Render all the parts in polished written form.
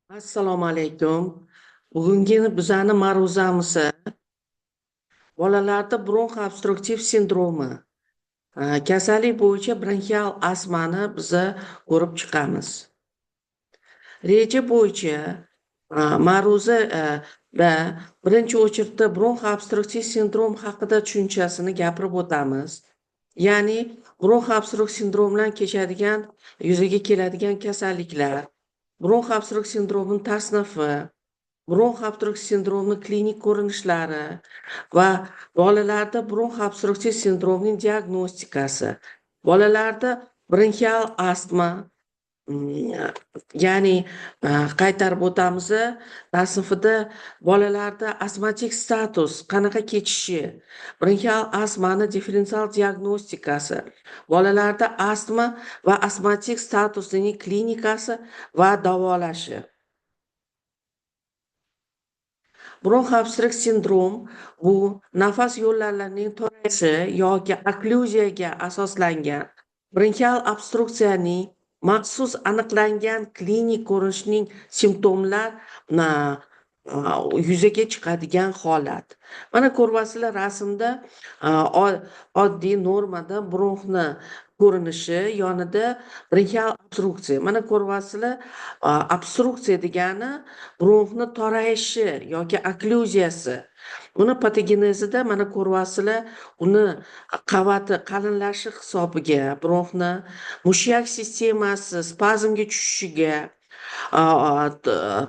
Assalomu alaykum. Bugungi bizani ma'ruzamiz bolalarda bronxoobstruktiv sindromi kasallik bo'yicha bronxial astmani biza ko'rib chiqamiz. Reja bo'yicha ma'ruzada birinchi очередda bronxoobstruktiv sindrom haqida tushunchasini gapirib o'tamiz. Ya'ni bronxoobstruktiv sindrom bilan kechadigan, yuzaga keladigan kasalliklar, bronxoobstruktiv sindromning tasnifi, bronxoobstruktiv sindromning klinik ko'rinishlari va bolalarda bronxoobstruktiv sindromning diagnostikasi, bolalarda bronxial astma, ya'ni qaytarib o'tamiz, tasnifida bolalarda astmatik status qanaqa kechishi, bronxial astmani differensial diagnostikasi, bolalarda astma va astmatik statusining klinikasi va davolashi. Bronxoobstruktiv sindrom bu nafas yo'llarining torayishi yoki okklyuziyaga asoslangan bronxial obstruksiyaning maxsus aniqlangan klinik ko'rinishining simptomlar yuzaga chiqadigan holat. Mana ko'ryapsizlar rasmda oddiy normada bronxni ko'rinishi, yonida bronxial obstruksiya. Mana ko'ryapsizlar, obstruksiya degani bronxni torayishi yoki okklyuziyasi. Uni patogenezida mana ko'ryapsizlar, uni qavati qalinlashishi hisobiga bronxni mushak sistemasi spazmga tushishiga,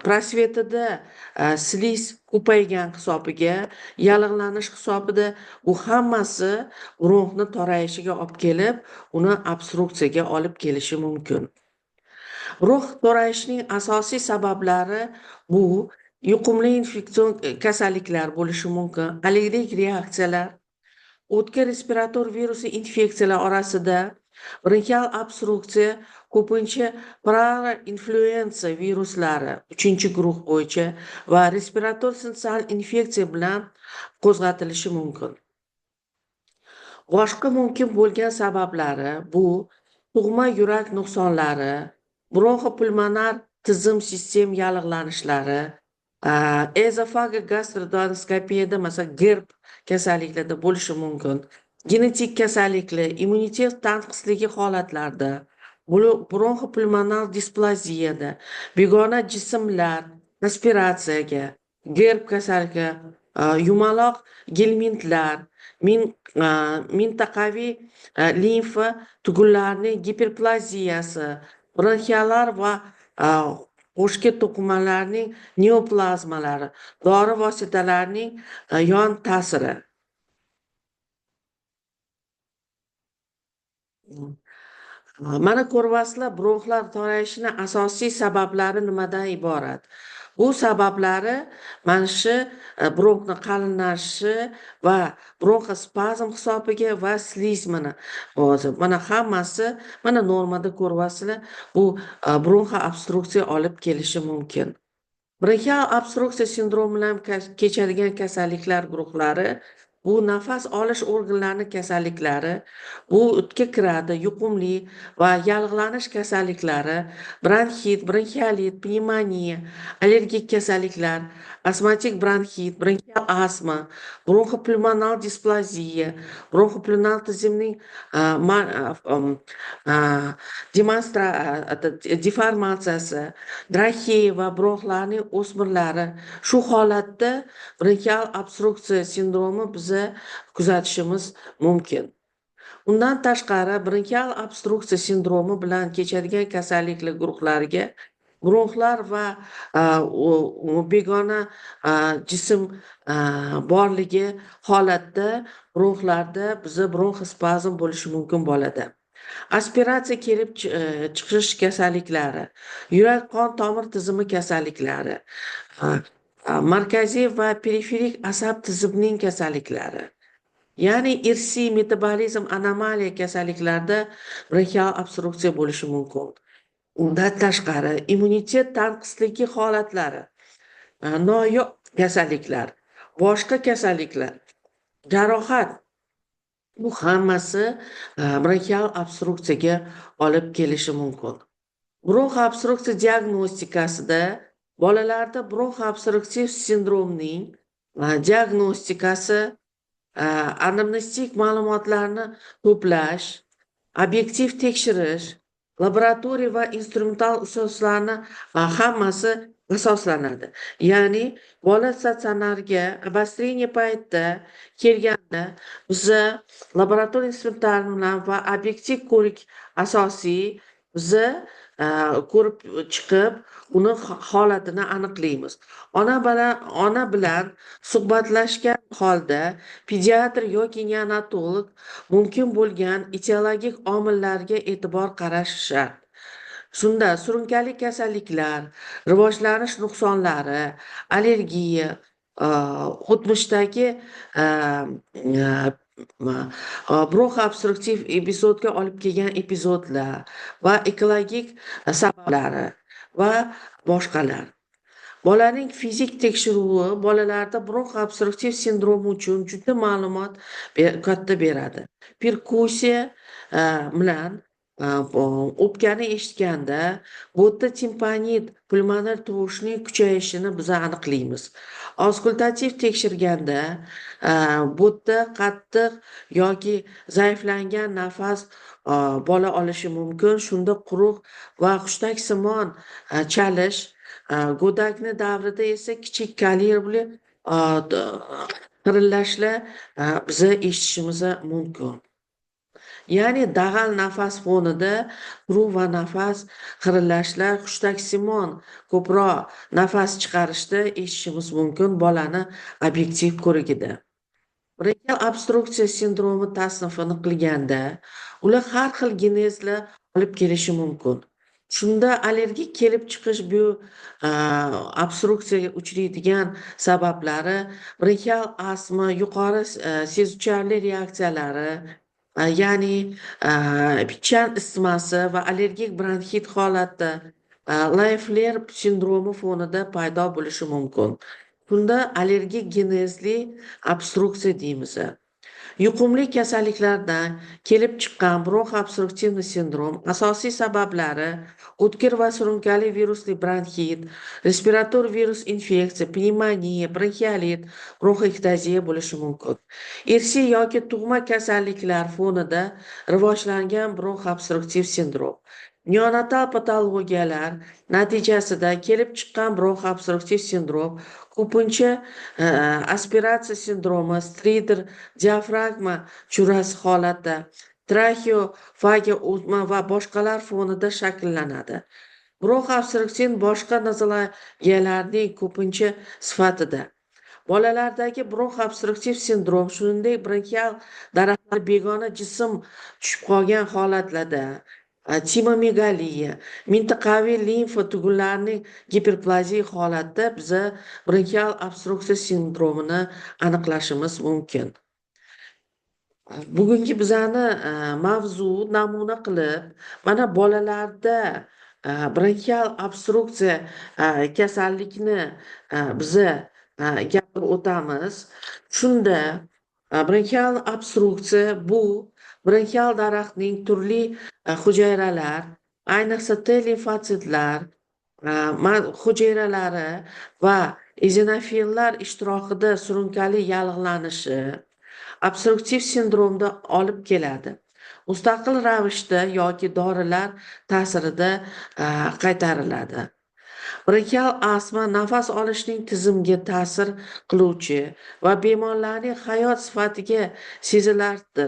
prosvetida sliz ko'paygan hisobiga, yallig'lanish hisobida bu hammasi bronxni torayishiga olib kelib, uni obstruksiyaga olib kelishi mumkin. Bronx torayishining asosiy sabablari bu yuqumli infeksion kasalliklar bo'lishi mumkin, allergik reaksiyalar, o'tkir respirator virusi infeksiyalar orasida bronxial obstruksiya ko'pincha parainfluenza viruslari 3-guruh bo'yicha va respirator sinsial infeksiya bilan qo'zg'atilishi mumkin. Boshqa mumkin bo'lgan sabablari bu tug'ma yurak nuqsonlari, bronxopulmonar tizim sistem yallig'lanishlari, ezofagogastroduodenoskopiyada masalan GERD kasalliklarida bo'lishi mumkin. Genetik kasalliklar, immunitet tanqisligi holatlarida, bronxopulmonal displaziyada, begona jismlar aspiratsiyaga, GERD kasalligi, yumaloq gelmintlar, mintaqaviy limfa tugunlarining giperplaziyasi, bronxialar va qo'shka to'qimalarning neoplazmalari, dori vositalarining yon ta'siri. Mana ko'ryapsizlar, bronxlar torayishining asosiy sabablari nimadan iborat? Bu sabablari mana shu bronxni qalinlashishi va bronxospazm hisobiga va sliz mana hozir mana hammasi mana normada ko'ryapsizlar, bu bronxoobstruksiya olib kelishi mumkin. Bronxial obstruksiya sindromi bilan kechadigan kasalliklar guruhlari bu nafas olish organlarining kasalliklari, bu o'tga kiradi, yuqumli va yallig'lanish kasalliklari, bronxit, bronxiolit, pnevmoniya, allergik kasalliklar, astmatik bronxit, bronxial astma, bronxopulmonal displaziya, bronxopulmonal tizimning deformatsiyasi, traxeya va bronxlarning o'smirlari. Shu holatda bronxial obstruksiya sindromi biza kuzatishimiz mumkin. Undan tashqari bronxial obstruksiya sindromi bilan kechadigan kasalliklar guruhlariga bronxlar va begona jism borligi holatda bronxlarda biza bronxospazm bo'lishi mumkin bo'ladi. Aspiratsiya kelib chiqish kasalliklari, yurak qon tomir tizimi kasalliklari, markaziy va periferik asab tizimining kasalliklari, ya'ni irsiy metabolizm anomaliya kasalliklarida bronxial obstruksiya bo'lishi mumkin. Undan tashqari immunitet tanqisligi holatlari, noyob kasalliklar, boshqa kasalliklar, jarohat, bu hammasi bronxial obstruksiyaga olib kelishi mumkin. Bronxoobstruksiya diagnostikasida Bolalarda bronxoobstruktiv sindromning diagnostikasi, anamnestik ma'lumotlarni to'plash, obyektiv tekshirish, laboratoriya va instrumental asoslarni hammasi asoslanadi. Ya'ni bola statsionarga обострение paytida kelganda biza laboratoriya instrumental bilan va obyektiv ko'rik asosiy biza ko'rib chiqib, uni holatini aniqlaymiz. Ona bilan suhbatlashgan holda pediatr yoki neonatolog mumkin bo'lgan etiologik omillarga e'tibor qarash shart. Shunda surunkali kasalliklar, rivojlanish nuqsonlari, allergiya, o'tmishdagi bronxoobstruktiv epizodga olib kelgan epizodlar va ekologik sabablari va boshqalar. Bolaning fizik tekshiruvi bolalarda bronxoobstruktiv sindromi uchun juda ma'lumot katta beradi. Perkussiya bilan o'pkani eshitganda bu yerda timpanit, pulmonar tovushning kuchayishini biz aniqlaymiz. Auskultativ tekshirganda bu yerda qattiq yoki zaiflangan nafas bola olishi mumkin. Shunda quruq va hushtaksimon chalish, go'dakni davrida esa kichik kalibrli xirillashlar biza eshitishimiz mumkin. Ya'ni dag'al nafas fonida quruq va nafas xirillashlar, hushtaksimon ko'proq nafas chiqarishda eshitishimiz mumkin bolani obyektiv ko'rigida. Bronxial obstruksiya sindromi tasnifini qilganda ular har xil genezlar olib kelishi mumkin. Shunda allergik kelib chiqish bu obstruksiyaga uchraydigan sabablari bronxial astma, yuqori sezuvchanlik reaksiyalari, ya'ni pichan isitmasi va allergik bronxit holatda Loeffler sindromi fonida paydo bo'lishi mumkin. Bunda allergik genezli obstruksiya deymiz. Yuqumli kasalliklardan kelib chiqqan bronxoobstruktiv sindrom asosiy sabablari o'tkir va surunkali virusli bronxit, respirator virus infeksiya, pnevmoniya, bronxiolit, bronxektaziya bo'lishi mumkin. Irsiy yoki tug'ma kasalliklar fonida rivojlangan bronxoobstruktiv sindrom. Neonatal patologiyalar natijasida kelib chiqqan bronxoobstruktiv sindrom ko'pincha aspiratsiya sindromi, stridor, diafragma churasi holatda, traxeofagiya o'tma va boshqalar fonida shakllanadi. Bronxoobstruksion boshqa nozologiyalarning ko'pincha sifatida. Bolalardagi bronxoobstruktiv sindrom, shuningdek, bronxial daraxtlar begona jism tushib qolgan holatlarda, timomegaliya, mintaqaviy limfa tugunlarining giperplaziya holatida biza bronxial obstruksiya sindromini aniqlashimiz mumkin. Bugungi bizani mavzu namuna qilib, mana bolalarda bronxial obstruksiya kasallikni biza gapirib o'tamiz. Shunda bronxial obstruksiya bu bronxial daraxtning turli hujayralar, ayniqsa T limfotsitlar hujayralari va eozinofillar ishtirokida surunkali yallig'lanishi obstruktiv sindromda olib keladi. Mustaqil ravishda yoki dorilar ta'sirida qaytariladi. Bronxial astma nafas olishning tizimiga ta'sir qiluvchi va bemorlarning hayot sifatiga sezilarli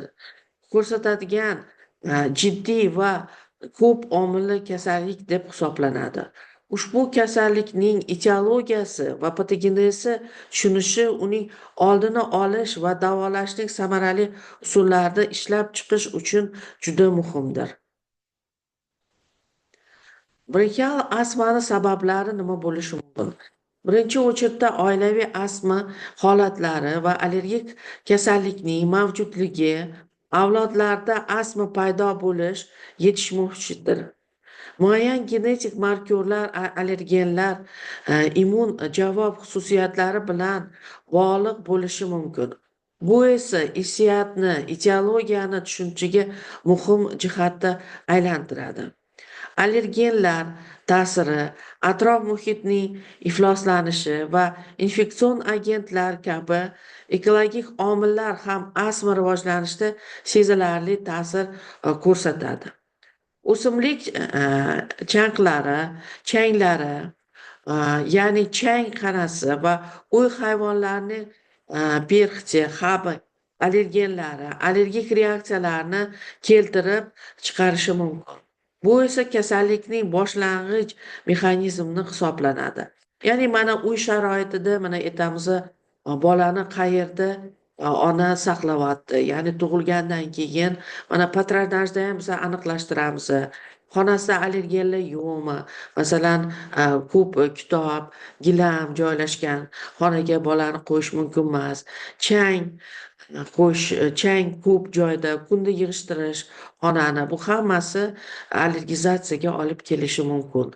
ko'rsatadigan jiddiy va ko'p omilli kasallik deb hisoblanadi. Ushbu kasallikning etiologiyasi va patogenezi tushunishi uning oldini olish va davolashning samarali usullarini ishlab chiqish uchun juda muhimdir. Bronxial astmani sabablari nima bo'lishi mumkin? Birinchi очередь da oilaviy astma holatlari va allergik kasallikning mavjudligi avlodlarda astma paydo bo'lish yetishmovchidir. Muayyan genetik markerlar, allergenlar, immun javob xususiyatlari bilan bog'liq bo'lishi mumkin. Bu esa irsiyatni, etiologiyani tushunchaga muhim jihatda aylantiradi. Allergenlar ta'siri, atrof muhitning ifloslanishi va infeksion agentlar kabi ekologik omillar ham astma rivojlanishida sezilarli ta'sir ko'rsatadi. O'simlik changlari, ya'ni chang xanasi va uy hayvonlarining perxti, habi allergenlari allergik reaksiyalarni keltirib chiqarishi mumkin. Bu esa kasallikning boshlang'ich mexanizmi hisoblanadi. Ya'ni mana uy sharoitida, mana aytamiz, bolani qayerda ona saqlayapti, ya'ni tug'ilgandan keyin mana patronajda ham biz aniqlashtiramiz. Xonasida allergenlar yo'qmi? Masalan, ko'p kitob, gilam joylashgan xonaga bolani qo'yish mumkin emas. Chang qo'yish, chang ko'p joyda, kunda yig'ishtirish xonani, bu hammasi allergizatsiyaga olib kelishi mumkin.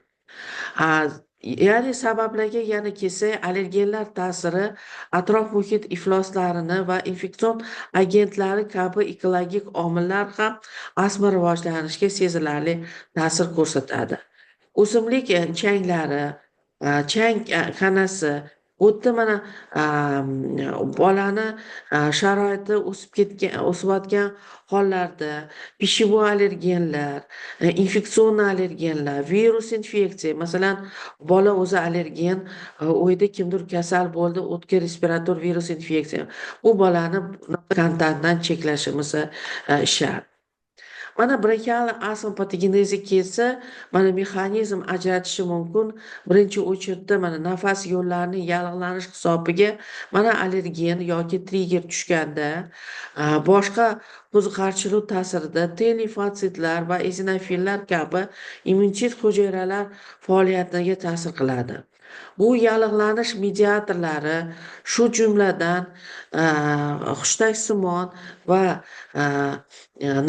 Ya'ni sabablarga yana kelsak, allergenlar ta'siri, atrof muhit ifloslarini va infeksion agentlari kabi ekologik omillar ham astma rivojlanishiga sezilarli ta'sir ko'rsatadi. O'simlik changlari, chang xanasi, bu yerda mana bolani sharoiti o'sib ketgan, o'sayotgan hollarda пищевой allergenlar, infeksion allergenlar, virus infeksiya, masalan, bola o'zi allergen, uyda kimdir kasal bo'ldi, o'tkir respirator virus infeksiya, u bolani kontaktdan cheklashimiz shart. Mana bronxial astma patogenezi kelsa, mana mexanizm ajratishi mumkin. Birinchi очередь da mana nafas yo'llarining yallig'lanish hisobiga mana allergen yoki trigger tushganda, boshqa qiziqarchilik ta'sirida T limfotsitlar va eozinofillar kabi immunitet hujayralar faoliyatiga ta'sir qiladi. Bu yallig'lanish mediatorlari, shu jumladan hushtaksimon va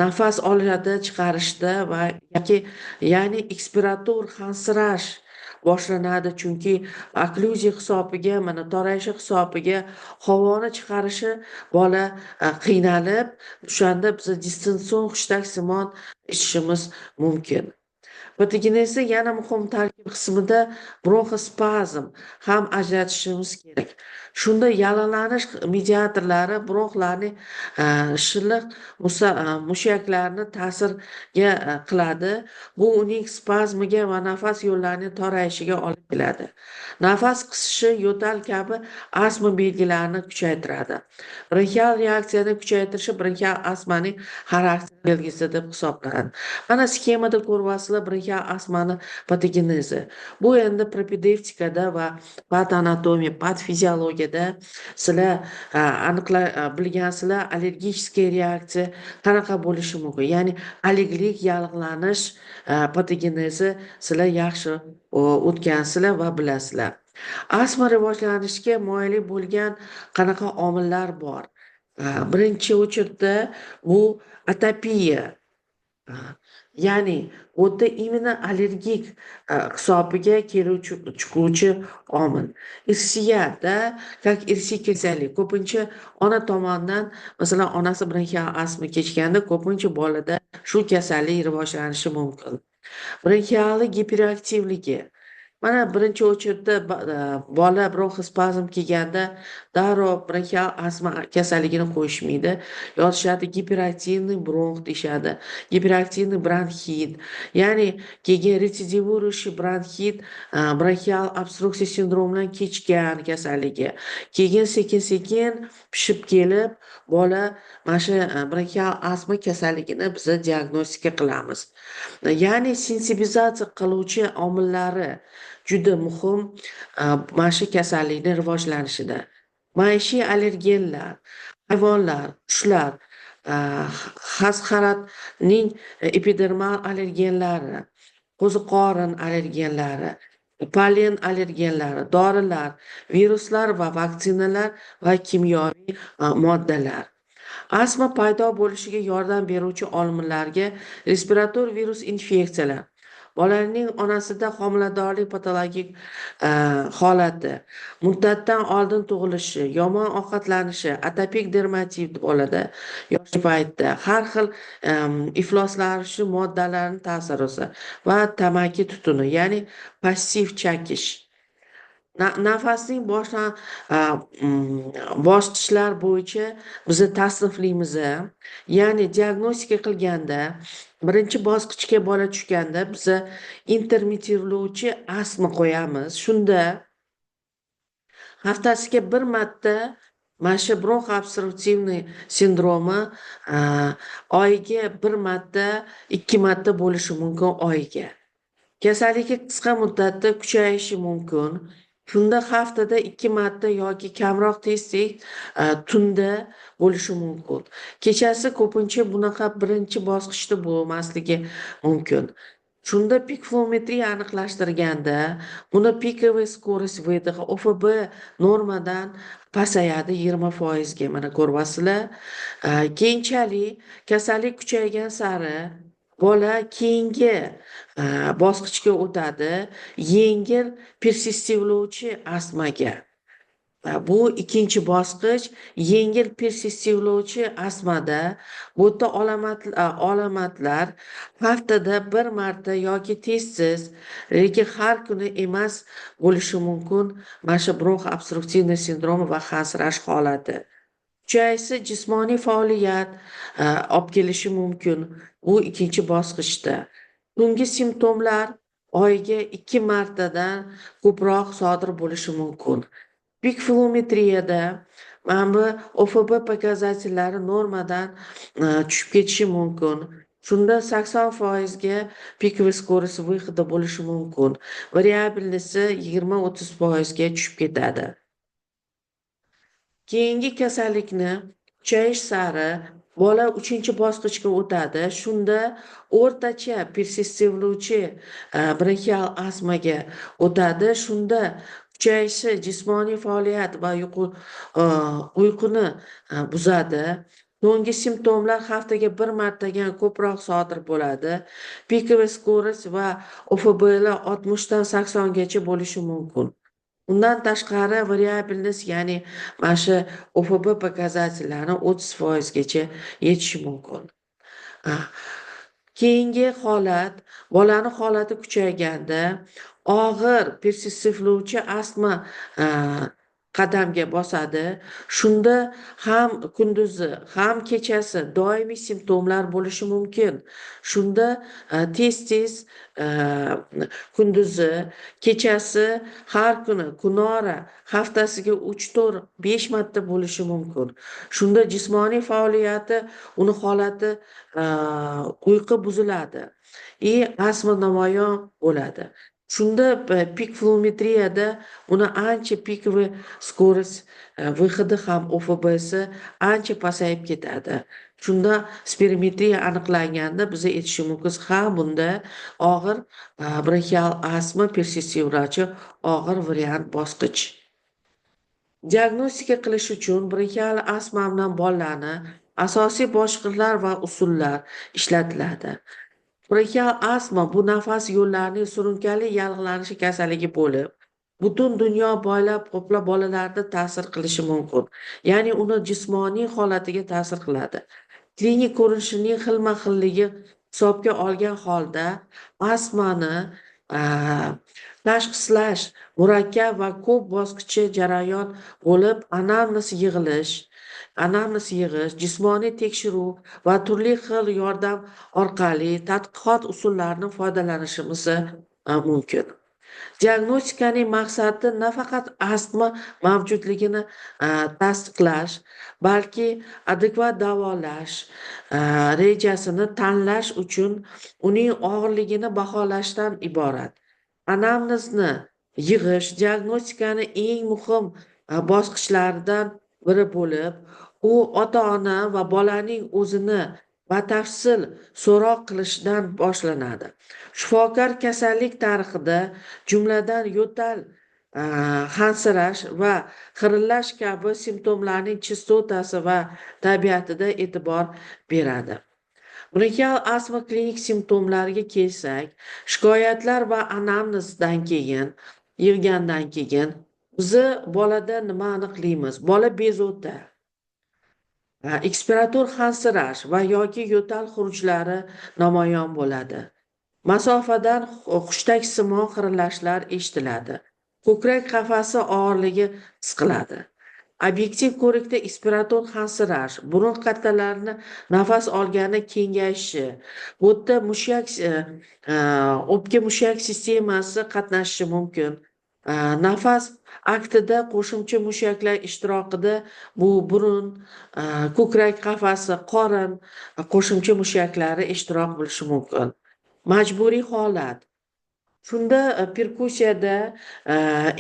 nafas olishda, chiqarishda va yoki, ya'ni ekspirator hansirash boshlanadi, chunki okklyuziya hisobiga, mana torayishi hisobiga havoni chiqarishi bola qiynalib, o'shanda biz distension hushtaksimon ichishimiz mumkin. Patogenezda yana muhim tarkib qismida bronxospazm ham ajratishimiz kerak. Shunda yallig'lanish mediatorlari bronxlarning shilliq mushaklarini ta'sirga qiladi. Bu uning spazmiga va nafas yo'llarining torayishiga olib keladi. Nafas qisishi, yo'tal kabi astma belgilarini kuchaytiradi. Bronxial reaksiyani kuchaytirishi bronxial astmaning xarakter belgisi deb hisoblanadi. Mana sxemada ko'ryapsizlar bronxial astmani patogenezi. Bu endi propedevtikada va patoanatomiya, patfiziologiyada sizlar aniqla bilgansizlar allergическая reaksiya qanaqa bo'lishi mumkin. Ya'ni allergik yallig'lanish patogenezi sizlar yaxshi o'tgansizlar va bilasizlar. Astma rivojlanishiga moyil bo'lgan qanaqa omillar bor? Birinchi очередь da bu atopiya. Ya'ni bu yerda именно allergik hisobiga keluvchi chiquvchi omil. Irsiyatda, как irsiy kasallik, ko'pincha ona tomonidan, masalan, onasi bronxial astma kechganda ko'pincha bolada shu kasallik rivojlanishi mumkin. Bronxialli giperaktivligi. Mana birinchi очередь da bola bronxospazm kelganda darrov bronxial astma kasalligini qo'yishmaydi. Yozishadi гиперактивный bronx deyishadi. Гиперактивный bronxit. Ya'ni keyin рецидивирующий bronxit, bronxial obstruksiya sindromi bilan kechgan kasalligi. Keyin sekin-sekin pishib kelib, bola mana shu bronxial astma kasalligini biz diagnostika qilamiz. Ya'ni sensibilizatsiya qiluvchi omillari juda muhim mana shu kasallikni rivojlanishida. Maishiy allergenlar, hayvonlar, qushlar, xasxaratning epidermal allergenlari, qo'ziqorin allergenlari, pollen allergenlari, dorilar, viruslar va vaksinalar va kimyoviy moddalar. Astma paydo bo'lishiga yordam beruvchi omillarga respirator virus infeksiyalar, Bolaning onasida homiladorlik patologik holati, muddatdan oldin tug'ilishi, yomon ovqatlanishi, atopik dermatit bolada yosh paytda, har xil ifloslanuvchi moddalarning ta'siri va tamaki tutuni, ya'ni passiv chakish. Nafasning bosqichlar bo'yicha biza tasniflaymiz. Ya'ni diagnostika qilganda birinchi bosqichga bola tushganda biza intermittivlovchi astma qo'yamiz. Shunda haftasiga bir marta mana shu bronxoobstruktivniy sindromi oyiga bir marta, 2 marta bo'lishi mumkin oyiga. Kasalligi qisqa muddatda kuchayishi mumkin. Shunda haftada 2 marta yoki kamroq tez-tez tunda bo'lishi mumkin. Kechasi ko'pincha bunaqa birinchi bosqichda bo'lmasligi mumkin. Shunda pik flowmetriya aniqlashtirganda uni пиковая скорость выдоха ОФБ normadan pasayadi 20%ga, mana ko'ryapsizlar. Keyinchalik kasallik kuchaygan sari bola keyingi bosqichga o'tadi, yengil persistivlovchi astmaga. Bu ikkinchi bosqich yengil persistivlovchi astmada bu yerda alomatlar haftada bir marta yoki tez-tez, lekin har kuni emas bo'lishi mumkin mana shu bronxoobstruktivniy sindromi va hansirash holati. Kuchayishi jismoniy faoliyat olib kelishi mumkin bu ikkinchi bosqichda. Tungi simptomlar oyiga 2 martadan ko'proq sodir bo'lishi mumkin. Pik flowmetriyada mana bu ОФБ показатель lari normadan tushib ketishi mumkin. Shunda 80% ga пиковый скорость выхода bo'lishi mumkin. Variabelnisi 20-30% ga tushib ketadi. Keyingi kasallikni kuchayish sari bola 3-bosqichga o'tadi. Shunda o'rtacha persistivlovchi bronxial astmaga o'tadi. Shunda kuchayishi jismoniy faoliyat va uyquni buzadi. Tungi simptomlar haftaga bir martadan ko'proq sodir bo'ladi. Пиковая скорость va ОФБlar 60 dan 80 gacha bo'lishi mumkin. Undan tashqari variabelность, ya'ni mana shu ОФБ показатель lari 30% gacha yetishi mumkin. Keyingi holat, bolani holati kuchayganda og'ir persistivlovchi astma qadamga bosadi. Shunda ham kunduzi, ham kechasi doimiy simptomlar bo'lishi mumkin. Shunda tez-tez kunduzi, kechasi har kuni kunora haftasiga 3, 4, 5 marta bo'lishi mumkin. Shunda jismoniy faoliyati, uni holati, uyqu buziladi и astma namoyon bo'ladi. Shunda pik flowmetriyada uni ancha пиковый скорость выхода ham ОФБsi ancha pasayib ketadi. Shunda spirometriya aniqlanganda biz aytishimiz mumkin, ha, bunda og'ir bronxial astma persistivlovchi og'ir variant bosqich. Diagnostika qilish uchun bronxial astma bilan bolalarni asosiy bosqichlar va usullar ishlatiladi. Bronxial astma bu nafas yo'llarining surunkali yallig'lanishi kasalligi bo'lib, butun dunyo bo'ylab ko'plab bolalarda ta'sir qilishi mumkin. Ya'ni uni jismoniy holatiga ta'sir qiladi. Klinik ko'rinishining xilma-xilligi hisobga olgan holda astmani tashxislash murakkab va ko'p bosqichli jarayon bo'lib, anamnez yig'ish, jismoniy tekshiruv va turli xil yordam orqali tadqiqot usullaridan foydalanishimiz mumkin. Diagnostikaning maqsadi nafaqat astma mavjudligini tasdiqlash, balki adekvat davolash rejasini tanlash uchun uning og'irligini baholashdan iborat. Anamnezni yig'ish diagnostikani eng muhim bosqichlaridan biri bo'lib, u ota-ona va bolaning o'zini batafsil so'roq qilishdan boshlanadi. Shifokor kasallik tarixida, jumladan yo'tal, hansirash va xirillash kabi simptomlarning chastotasi va tabiatiga e'tibor beradi. Bronxial astma klinik simptomlariga kelsak, shikoyatlar va anamnezdan keyin, yig'gandan keyin bizni bolada nima aniqlaymiz? Bola bezovta, ekspirator hansirash va yoki yo'tal xurujlari namoyon bo'ladi. Masofadan hushtaksimon xirillashlar eshitiladi. Ko'krak qafasi og'irligi his qiladi. Obyektiv ko'rikda ekspirator hansirash, burun qatlalarini nafas olgani kengayishi, bu yerda mushak, o'pka mushak sistemasi qatnashishi mumkin. Nafas aktida qo'shimcha mushaklar ishtirokida bu burun, ko'krak qafasi, qorin qo'shimcha mushaklari ishtirok bo'lishi mumkin. Majburiy holat. Shunda perkussiyada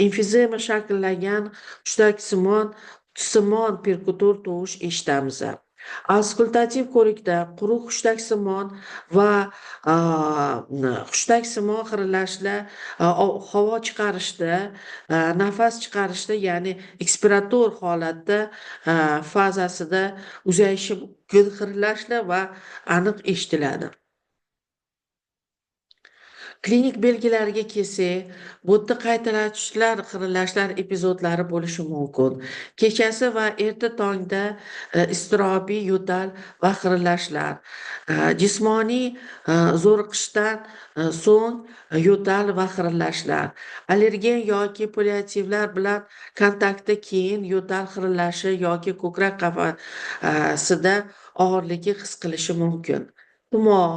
emfizema shakllangan hushtaksimon simon perkutor tovush eshitamiz. Auskultativ ko'rikda quruq hushtaksimon va hushtaksimon xirillashlar havo chiqarishda, nafas chiqarishda, ya'ni ekspirator holatda fazasida uzayishi mumkin xirillashlar va aniq eshitiladi. Klinik belgilarga kelsak, bu yerda qaytalanishlar, xirillashlar epizodlari bo'lishi mumkin. Kechasi va erta tongda iztirobiy yo'tal va xirillashlar, jismoniy zo'riqishdan so'ng yo'tal va xirillashlar, allergen yoki palliativlar bilan kontaktda keyin yo'tal xirillashi yoki ko'krak qafasida og'irligi his qilishi mumkin. Tumov,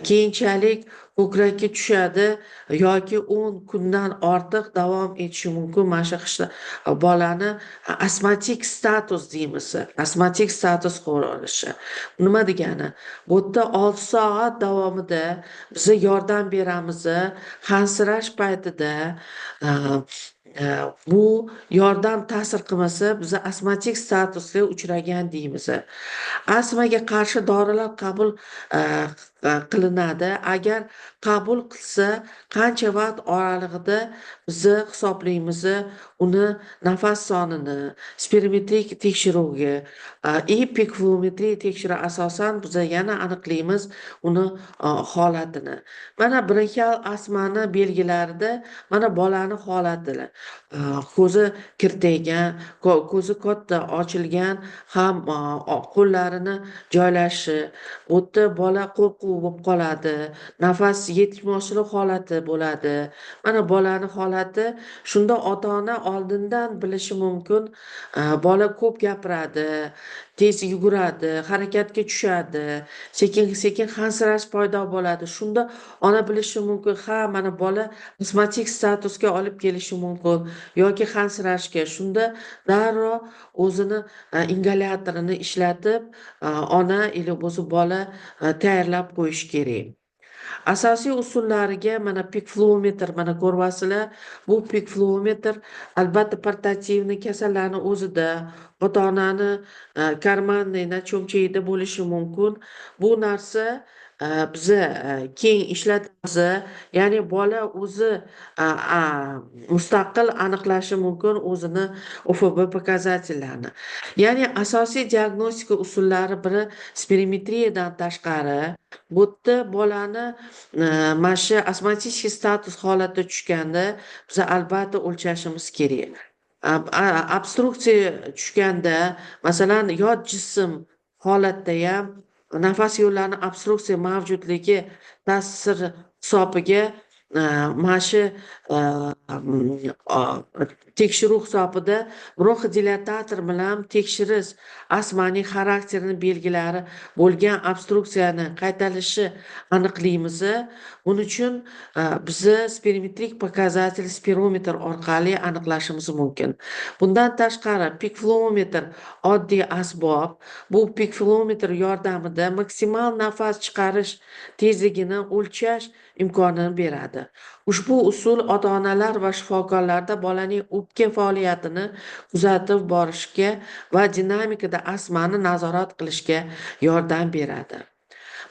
keyinchalik ko'krakka tushadi yoki 10 kundan ortiq davom etishi mumkin. Mana shu bolani astmatik status deymiz. Astmatik status ko'rinishi. Nima degani? Bu yerda 6 soat davomida biza yordam beramiz. Hansirash paytida bu yordam ta'sir qilmasa, biz astmatik statusga uchragan deymiz. Astmaga qarshi dorilar qabul qilinadi. Agar qabul qilsa, qancha vaqt oralig'ida bizni hisoblaymiz uni nafas sonini, spirometrik tekshiruvga и pik-fluometriya tekshiruv asosan biz yana aniqlaymiz uni holatini. Mana bronxial astmani belgilarida mana bolani holatini. Ko'zi kirtaygan, ko'zi katta ochilgan, ham qo'llarini joylashi, u yerda bola qo'rquv bo'lib qoladi, nafas yetishmovchilik holati bo'ladi. Mana bolani holati, shunda ota-ona oldindan bilishi mumkin. Bola ko'p gapiradi, tez yuguradi, harakatga tushadi, sekin-sekin hansirash paydo bo'ladi. Shunda ona bilishi mumkin, ha, mana bola astmatik statusga olib kelishi mumkin yoki hansirashga. Shunda darrov o'zini ingalyatorini ishlatib, ona ili bo'lsa bola tayyorlab qo'yish kerak. Asosiy usullariga mana pik-fluometr, mana ko'ryapsizlar, bu pik-fluometr albatta portativniy kasallarni o'zida, ota-onani карманный cho'ntagida bo'lishi mumkin. Bu narsa biza keng ishlatamiz, ya'ni bola o'zi mustaqil aniqlashi mumkin o'zini ОФБ показатель larini. Ya'ni asosiy diagnostika usullari biri spirometriyadan tashqari, bu yerda bolani mana shu astmatik status holatda tushganda biz albatta o'lchashimiz kerak. Obstruksiya tushganda, masalan, yot jism holatda ham nafas yo'llarini obstruksiya mavjudligi ta'sir hisobiga mana shu tekshiruv hisobida bronxodilatator bilan tekshirish astmaning xarakterini belgilari bo'lgan obstruksiyani qaytalishi aniqlaymiz. Buning uchun bizni spirometrik показатель spirometr orqali aniqlashimiz mumkin. Bundan tashqari pik-fluometr oddiy asbob. Bu pik-fluometr yordamida maksimal nafas chiqarish tezligini o'lchash imkonini beradi. Ushbu usul ota-onalar va shifokorlarda bolaning o'pka faoliyatini kuzatib borishga va dinamikada astmani nazorat qilishga yordam beradi.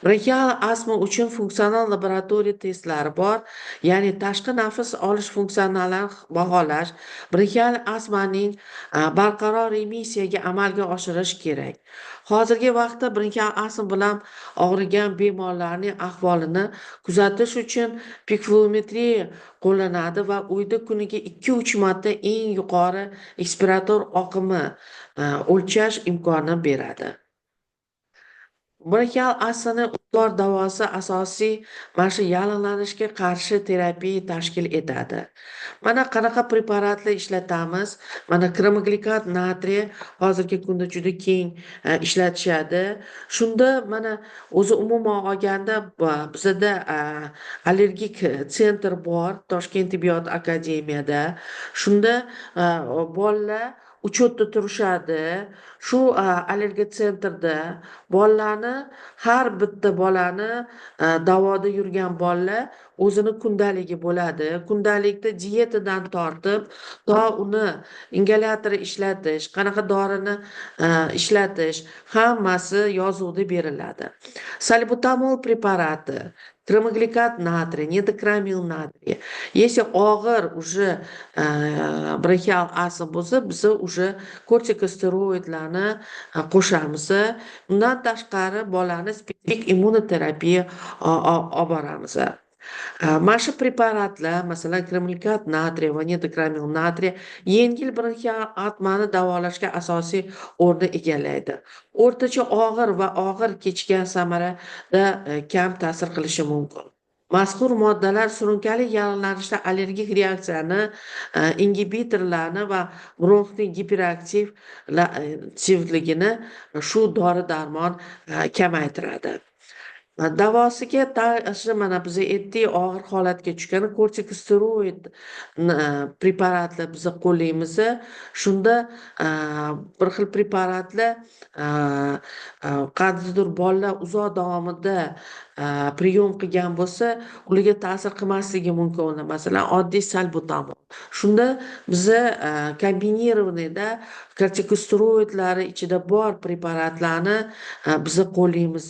Bronxial astma uchun funksional laboratoriya testlari bor, ya'ni tashqi nafas olish funksionalini baholash, bronxial astmaning barqaror remissiyaga amalga oshirish kerak. Hozirgi vaqtda bronxial astma bilan og'rigan bemorlarning ahvolini kuzatish uchun pikfluometriya qo'llanadi va uyda kuniga 2-3 marta eng yuqori ekspirator oqimi o'lchash imkonini beradi. Bronxial astmani ustuvor davosi asosiy mana shu yallig'lanishga qarshi terapiya tashkil etadi. Mana qanaqa preparatlar ishlatamiz? Mana kromoglikat natriy hozirgi kunda juda keng ishlatishadi. Shunda mana o'zi umuman olganda bizada allergik sentr bor Toshkent tibbiyot akademiyada. Shunda bolalar учетda turishadi. Shu allergiya sentrda bolalarni, har bitta bolani, davoda yurgan bolalar o'zini kundaligi bo'ladi. Kundalikda dietadan tortib to uni ingalyator ishlatish, qanaqa dorini ishlatish, hammasi yozuvda beriladi. Salbutamol preparati, kromoglikat natriy, nedokramil natriy. Если og'ir уже bronxial astma bo'lsa, biz уже kortikosteroidlarni qo'shamiz. Undan tashqari bolani spesifik immunoterapiya olib boramiz. Mana shu preparatlar, masalan, kromoglikat natriy va nedokramil natriy yengil bronxial astmani davolashga asosiy o'rni egallaydi. O'rtacha og'ir va og'ir kechgan samarada kam ta'sir qilishi mumkin. Mazkur moddalar surunkali yallig'lanishda allergik reaksiyani, ingibitorlarni va bronxning giperaktivligini shu dori darmon kamaytiradi. Davosiga shu mana biz aytdik, og'ir holatga tushgan kortikosteroid preparatlar biz qo'llaymiz. Shunda bir xil preparatlar qandaydir bolalar uzoq davomida priyom qilgan bo'lsa, ularga ta'sir qilmasligi mumkin. Masalan, oddiy salbutamol. Shunda biza комбинированныйda kortikosteroidlari ichida bor preparatlarni biza qo'llaymiz.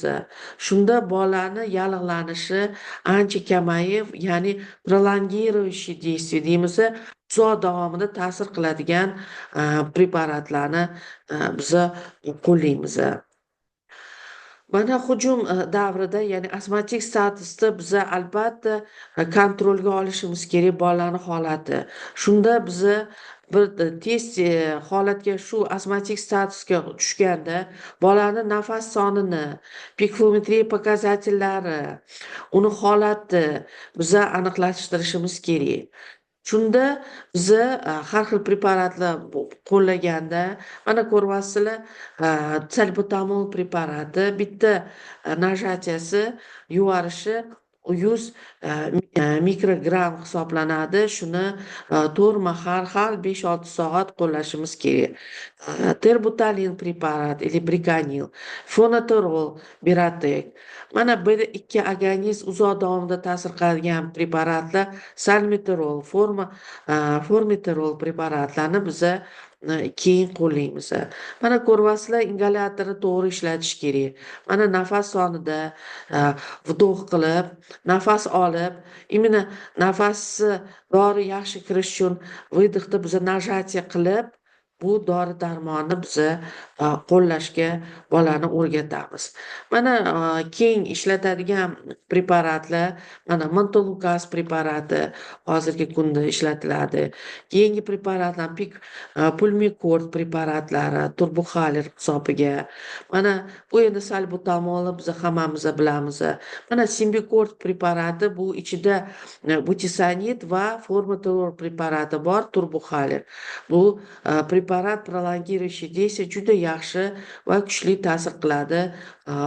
Shunda bolani yallig'lanishi ancha kamayib, ya'ni prolongирующий действие deymiz, uzoq davomida ta'sir qiladigan preparatlarni biza qo'llaymiz. Mana hujum davrida, ya'ni astmatik statusda biza albatta kontrolga olishimiz kerak bolani holati. Shunda biza bir tez holatga, shu astmatik statusga tushganda bolani nafas sonini, pikfluometriya показательlari, uni holati biza aniqlashtirishimiz kerak. Shunda biza har xil preparatlar qo'llaganda, mana ko'ryapsizlar, salbutamol preparati bitta нажатияsi yuvarishi 100 mikrogramm hisoblanadi. Shuni 4 mahal har 5-6 soat qo'llashimiz kerak. Terbutalin preparat или Brikonil, fonoterol, Berotek. Mana B2 agonist uzoq davomida ta'sir qiladigan preparatlar salmeterol, formoterol preparatlarni biza keyin qo'llaymiz. Mana ko'ryapsizlar, ingalyatorni to'g'ri ishlatish kerak. Mana nafas sonida вдох qilib, nafas olib, именно nafasni dori yaxshi kirish uchun выдохda biza нажатие qilib, bu dori darmonni biza qo'llashga bolani o'rgatamiz. Mana keng ishlatadigan preparatlar, mana Montelukast preparati hozirgi kunda ishlatiladi. Keyingi preparatlar pik Pulmikort preparatlari, Turbuhaler hisobiga. Mana bu endi salbutamolni biz hammamiz bilamiz. Mana Simbikort preparati, bu ichida budesonid va formoterol preparati bor, Turbuhaler. Bu preparat prolongирующий действие, juda yaxshi va kuchli ta'sir qiladi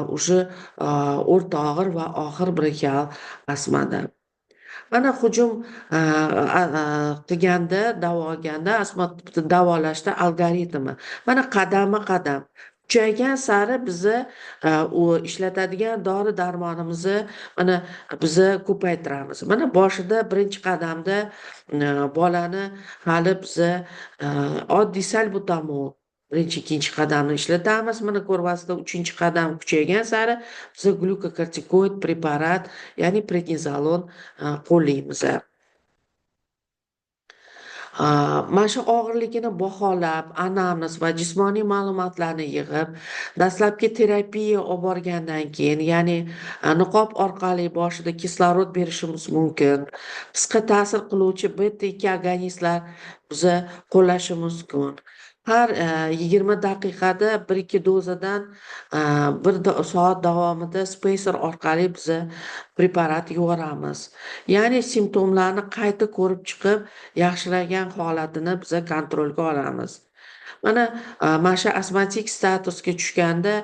уже o'rta og'ir va og'ir bronxial astmada. Mana hujum qilganda, davo olganda, astma davolashda algoritmi. Mana qadamma qadam. Kuchaygan sari biza u ishlatadigan dori darmonimizni mana biza ko'paytiramiz. Mana boshida birinchi qadamda bolani hali biza oddiy salbutamol Birinchi, ikkinchi qadamni ishlatamiz. Mana ko'ryapsizlar, uchinchi qadam kuchaygan sari biz glyukokortikoid preparat, ya'ni prednizolon qo'llaymiz. Mana shu og'irligini baholab, anamnez va jismoniy ma'lumotlarni yig'ib, dastlabki terapiya olib borgandan keyin, ya'ni niqob orqali boshida kislorod berishimiz mumkin. Qisqa ta'sir qiluvchi beta 2 agonistlar biza qo'llashimiz mumkin. Har 20 daqiqada 1-2 dozadan 1 soat davomida spacer orqali biza preparat yuboramiz. Ya'ni simptomlarni qayta ko'rib chiqib, yaxshilangan holatini biza kontrolga olamiz. Mana mana shu astmatik statusga tushganda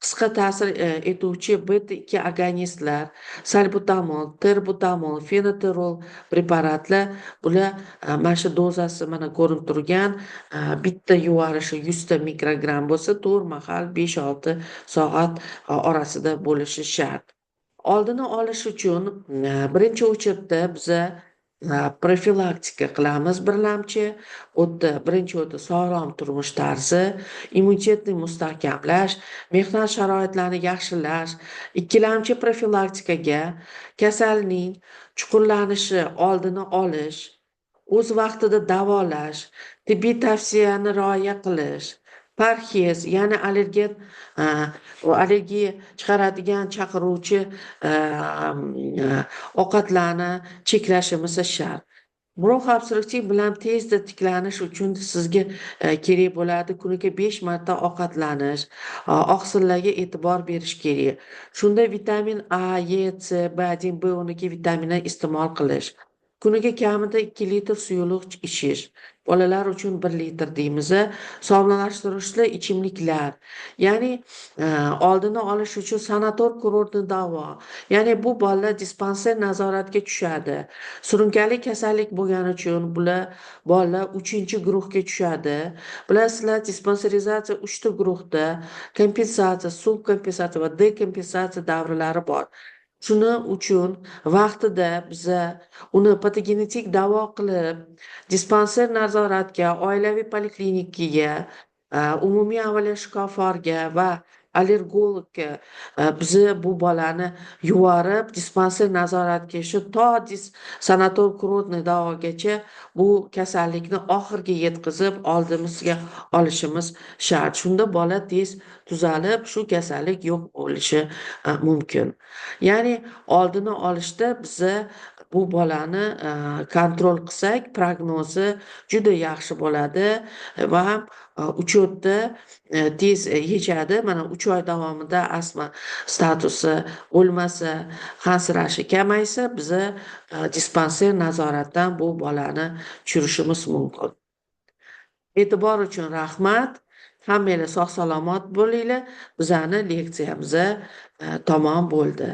qisqa ta'sir etuvchi beta 2 agonistlar, salbutamol, terbutamol, fenoterol preparatlar, bular mana shu dozasi mana ko'rinib turgan, bitta yuvarishi 100 ta mikrogramm bo'lsa, 4 mahal 5-6 soat orasida bo'lishi shart. Oldini olish uchun birinchi очередda biza profilaktika qilamiz birlamchi. U yerda birinchi o'rinda sog'lom turmush tarzi, immunitetni mustahkamlash, mehnat sharoitlarini yaxshilash. Ikkilamchi profilaktikaga kasalning chuqurlanishi oldini olish, o'z vaqtida davolash, tibbiy tavsiyani rioya qilish, parhez, ya'ni allergen, allergiya chiqaradigan chaqiruvchi ovqatlarni cheklashimiz shart. Bronx bilan tezda tiklanish uchun sizga kerak bo'ladi kuniga 5 marta ovqatlanish, oqsillarga e'tibor berish kerak. Shunda vitamin A, E, C, B1, B12 vitaminini iste'mol qilish. Kuniga kamida 2 litr suyuqlik ichish. Bolalar uchun 1 litr deymiz. Sog'lomlashtiruvchi ichimliklar. Ya'ni oldini olish uchun sanator kurortni davo. Ya'ni bu bolalar dispanser nazoratga tushadi. Surunkali kasallik bo'lgani uchun bular bolalar 3-guruhga tushadi. Bilasizlar, dispanserizatsiya 3 ta guruhda kompensatsiya, subkompensatsiya va dekompensatsiya davrlari bor. Shuni uchun vaqtida biza uni patogenetik davo qilib, dispanser nazoratga, oilaviy poliklinikaga, umumiy avvaliya shifokorga va allergologga biza bu bolani yuborib, dispanser nazoratga shu to sanator kurortniy davogacha bu kasallikni oxiriga yetkazib oldimizga olishimiz shart. Shunda bola tez tuzalib, shu kasallik yo'q bo'lishi mumkin. Ya'ni oldini olishda biza bu bolani kontrol qilsak, prognozi juda yaxshi bo'ladi va uchetda tez yechadi. Mana 3 oy davomida astma statusi bo'lmasa, hansirashi kamaysa, biza dispanser nazoratdan bu bolani tushirishimiz mumkin. E'tibor uchun rahmat. Hammanglar sog' salomat bo'linglar. Bizani leksiyamiz tamom bo'ldi.